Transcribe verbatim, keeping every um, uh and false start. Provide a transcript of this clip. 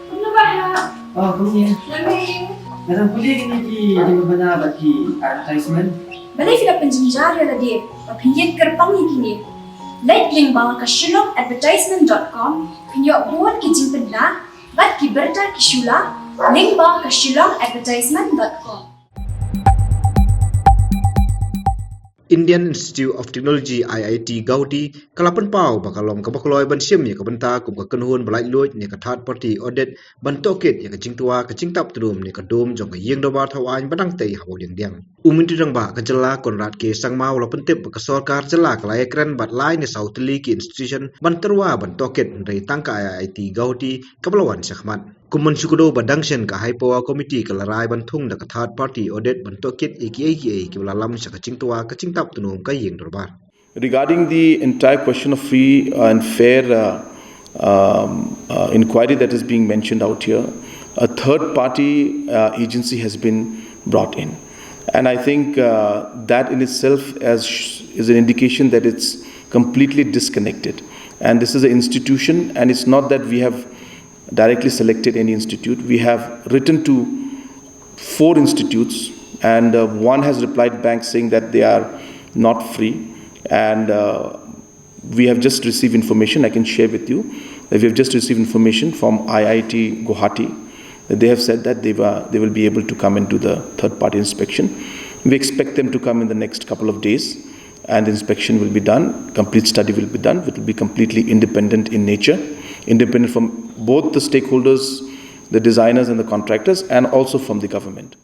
Kumno ba ha? Oh, kumne. Nga dang pule kine ki jingpynbna bad ki advertisement. Balei phi la pynjynjar ïa lade ba phin ïeng kyrpang ïa kine? Leit lyngba ka shillong advertisement dot com, phin ïoh bun ki jingpynbna bad ki bynta ki shula lyngba ka shillong advertisement dot com. Indian Institute of Technology, I I T Guwahati, ka la pynpaw ba ka long kaba kloi ban shim ïa ka bynta kum ka kynhun ba laitluid ne ka third party audit ban tohkit ïa ka jingtwa ka jingtap tnum ne ka dum jong ka ïing dorbar thaw aiñ ba dang tei ha Mawdiangdiang. U Myntri Rangbah ka jylla Conrad K Sangma u la pyntip ba ka sorkar jylla ka la ïakren bad lai ne saw tylli ki institution ban tyrwa ban tohkit, hynrei tang ka I I T Guwahati kaba la wan shakhmat. Kum ban shu kdew ba dang shen, ka High Power Committee ka la rai ban thung da ka third party audit ban tohkit ïa kiei kiei kiba la lam sha ka jingtwa ka jingtap tnum ka ïing dorbar. Regarding the entire question of free and fair uh, um, uh, inquiry that is being mentioned out here, a third party uh, agency has been brought in. And I think uh, that in itself as sh- is an indication that it's completely disconnected. And this is an institution, and it's not that we have directly selected any institute. We have written to four institutes, and uh, one has replied back saying that they are not free. And uh, we have just received information, I can share with you, that we have just received information from I I T Guwahati, that they have said that they, were, they will be able to come and do the third party inspection. We expect them to come in the next couple of days, and the inspection will be done, complete study will be done, it will be completely independent in nature, independent from both the stakeholders, the designers and the contractors, and also from the government.